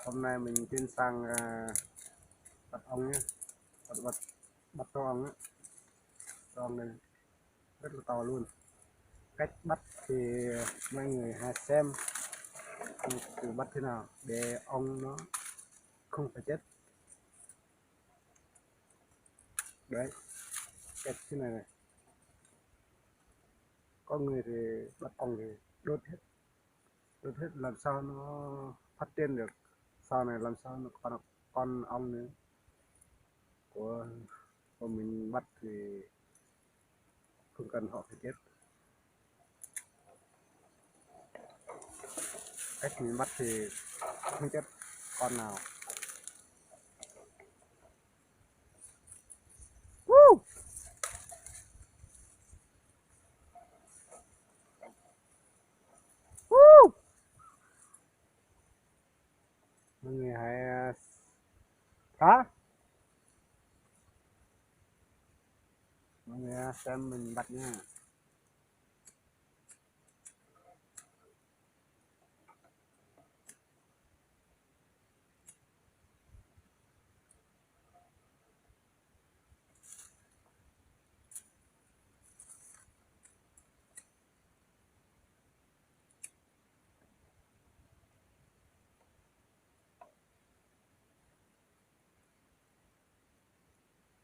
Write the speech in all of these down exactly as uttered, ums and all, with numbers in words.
Hôm nay mình chuyển sang, à, bắt ong nhé. Bắt, bắt, bắt trâu ong á. Trâu ong này rất là to luôn. Cách bắt thì mọi người hãy xem từ bắt thế nào để ong nó không phải chết. Đấy, cách thế này này. Có người thì bắt ong thì đốt hết, đốt hết làm sao nó phát triển được, sau này làm sao nó còn con ong nữa của, của mình bắt thì không cần họ phải chết. Cách mình bắt thì không chết con nào. Woo! Woo! Mọi người hãy, à, hả? Mọi người, à, xem mình bắt nha.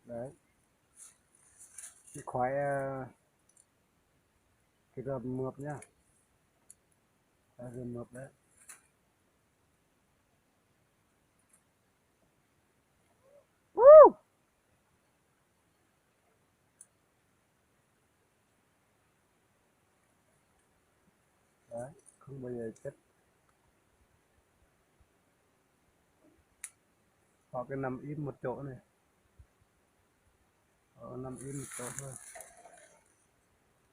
Đấy. Cái khói, ờ, cái rơm mượp nhá. Khói rơm mượp đấy. Woo! Đấy, không bao giờ chết. Họ cứ nằm im một chỗ này. Họ nằm im một chỗ thôi.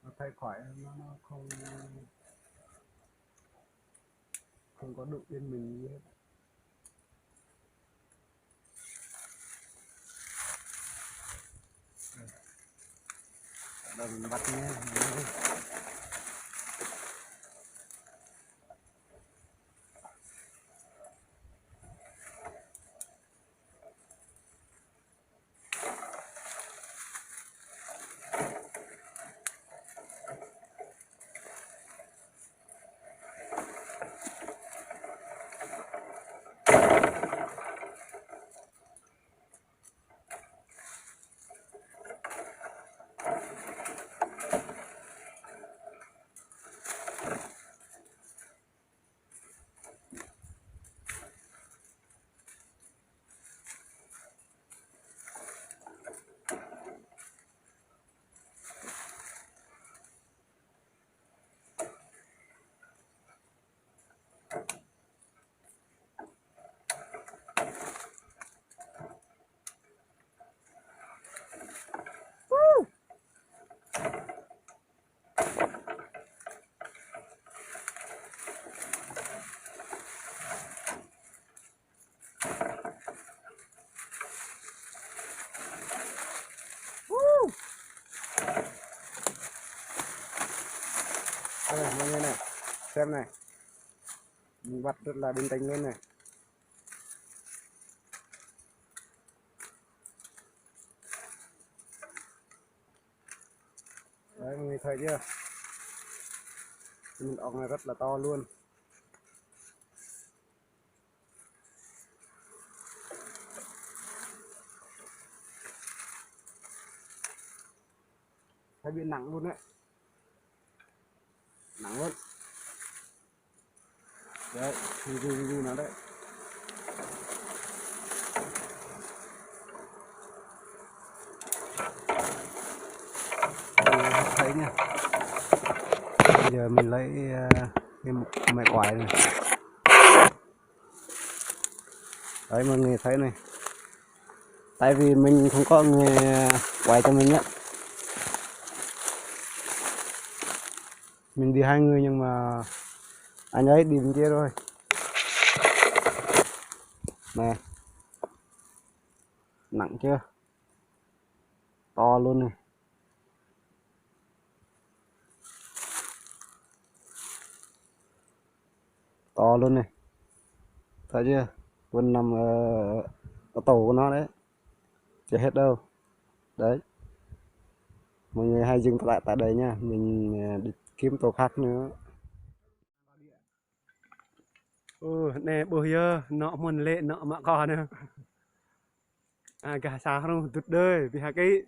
Nó thấy khỏe, nó, nó không, không có đụng đến mình gì hết. Bắt đầu mình bắt nhé. Đây, mọi người này, xem này. Mình bắt rất là bình tĩnh luôn này. Đấy, mọi người thấy chưa? Mình ong này rất là to luôn. Thấy bị nặng luôn đấy. Nặng lắm. Đấy, review, review nó đấy. Mọi người thấy nha. Bây giờ mình lấy, ờ, cái máy quay này. Đấy, mọi người thấy này. Tại vì mình không có người quay cho mình á. Mình đi hai người nhưng mà anh ấy đi bên kia rồi. Nè. Nặng chưa? To luôn này. To luôn này. Thấy chưa? Quần năm, ờ, ô tô của nó đấy. Chưa hết đâu. Đấy. Mọi người hãy dừng lại tại đây nha. Mình, ờ, đi kiếm tô khác nữa. Ơ, anai ƀuh yơh, anŏ mơ̆n lĕ, anŏ mă kơ anai. A, gah sa hrơi dŭt đơi, ƀing hă kĭ.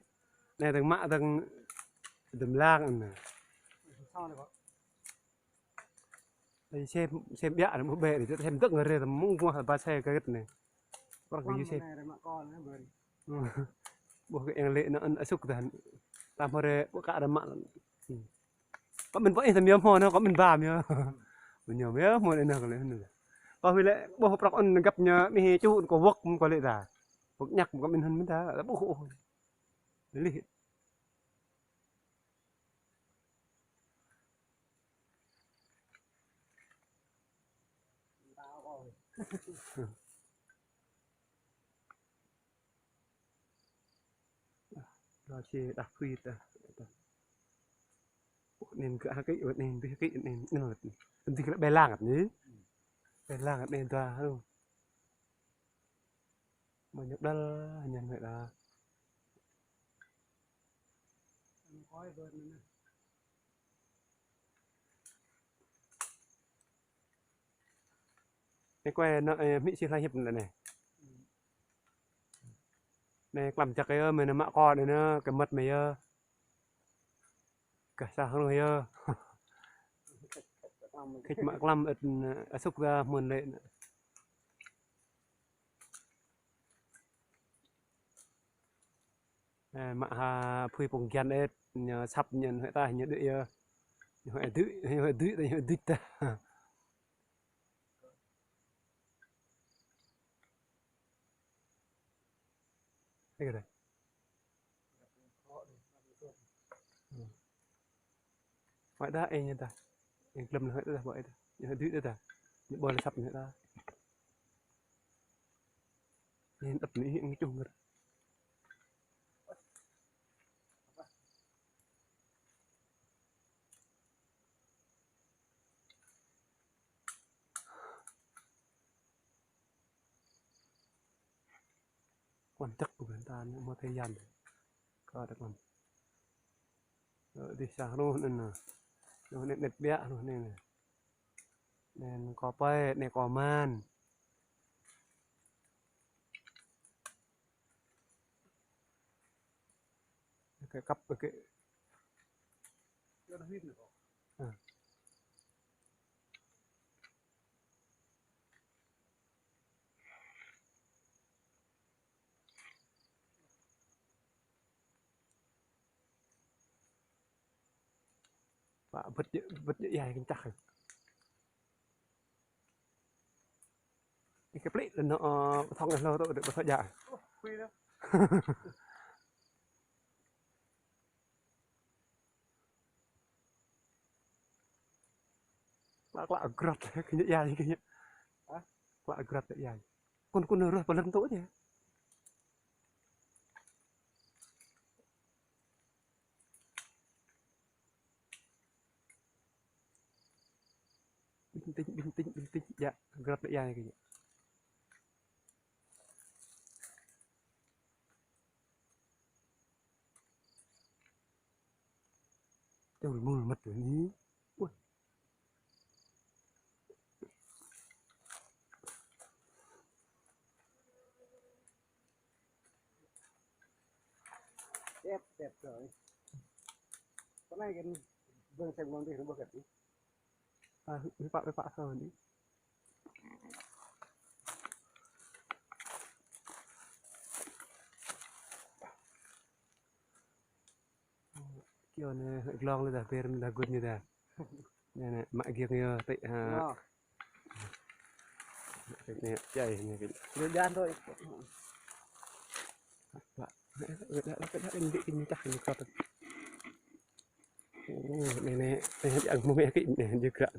Anai tơ̆ng mă tơ̆ng dơ̆m lăng anai. Ơi, sem, sem biă anai, ƀuh bĕ, sem dơ̆ng ngă rê, tơ̆ng mơ̆ng guah ba xe kơ gĭt anai. Prăk kơ yu sem. Ƀuh kơ eng lĕ anŭn asŭk tah. Tam hơrê ƀuh kơ rơmă. Kơ mĭn pơ ih tơm yơh hmâo anŭn, kơ mĭn ba mơ̆ yơh. Mơ̆ ñu mơ̆ yơh hmâo anŭn kơ lĕ anŭn. Pă wĭ lĕ ƀuh prăk anŭn găp ñu mih čŭ kơ wơ̆k mơ̆ kơ lĕ tah. Wơ̆k ñăk kơ mĭn anŭn mơ̆n tah, lĕ ƀuh ôh. Lih. Rơči đah pui tah. Ơ, anŭn kơ hă kĭ, ơ, anŭn ƀing hă kĭ, anŭn, anŭn. Anŭn kơ lĕ bê lang anai. Bê lang anai tah, aduh. Mơ̆ ñu đal, ñu hmâo đah. Anai kơi anŭn. Anai kơi anŭn, ơ, hmư̆ sĭt hlai hiăp anŭn anai. Anai klăm čăk yơh, mơ̆ anai mă kơ anai, kơ mơmŏt mơ̆ yơh. Gah sa hrơi yơh. Khĭt mă klăm ĕt, ơ, asŭk tah mơ̆n lĕ. Ơ, mă ha phui pông gian ĕt, ñu săp ñu hơ̆ tah, ñu đuaĭ yơh. Ñu hơ̆ đuaĭ, ñu hơ̆ đuaĭ tah, ñu hơ̆ đuaĭ tah. Ơ, kơ dih. Ơ. Huăi đah ih ñu tah. Ih glăm huăi đah, huăi đah. Ñu hơ̆ đuaĭ tah. Ñu ƀuh lĕ săp ñu tah. Ñu đăp ñu hing čuh ngơ̆t. Quan chắc của người ta, nhưng mà thời gian thì có được làm. Ơ, dih sa hrơi anŭn. Anŭn anai anet biă hrơi anai. Anai kơ pơi, anai kơ man. Kơ kăp kơ. Ơ. Pă bơ̆t jĕ, bơ̆t jĕ ia kơčah. Ih kơ plĭ lĕ anŭn, ơ, ƀu thŏng hlâo tŭ, ƀu thŏng djă. Klă, klă grăt kơ ñu ia kơ ñu. Hă? Klă grăt ia. Kŭn, kŭn rơh pơlơ̆ng tŭ yơh. Bình tĩnh, bình tĩnh, bình tĩnh. Djă, grăt ia kơ ñu. Chau mul măt anai. Ui. Tep, tep rồi. Cái này cái vườn sen mong đi nó bớt gạch đi. À, bị pạ, bị pạ sơ đi. Kiơ anai, glông lĕ dah, ber lĕ dah, gŭt ñu dah. Anai, anai, mă giŏng ñu, tĭ, ha. Anai, čai, anai, kĭ. Ñu jan thôi. Lă, lă, lă, lă, anai, kĭ, ñu čah, ñu kơt. Ơ, anai, anai, anai, yang mơ̆ mă kĭ, anai, ñu grăk.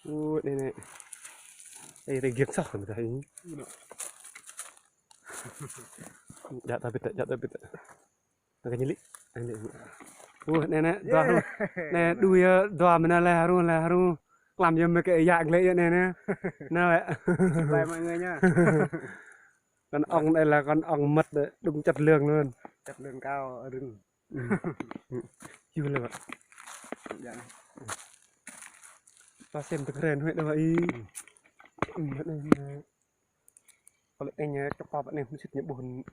Ơ, anai, anai. Ê, anai, giŏng soh, anai, dah, anai. Djă ta bit, djă ta bit. Anŭn kơ ñu lĕ. Anŭn lĕ. Ơ, anai, anai, dua hrơi. Anai, đu yơh, dua mơnă lĕ hrơi, lĕ hrơi. Klăm yơh mơ̆ kơ yak lĕ yơh anai nê. Nao wĕ. Bye mọi người nha. Con ong đây là con ong mật đấy, đúng chất lượng luôn. Chất lượng cao, rừng. Yua lĕ wă. Dạ. Ta sem tơ kren huĕ đa wă i. Mật anai nê. Kalau anai čŏk pap anai mơsĭt ñu ƀuh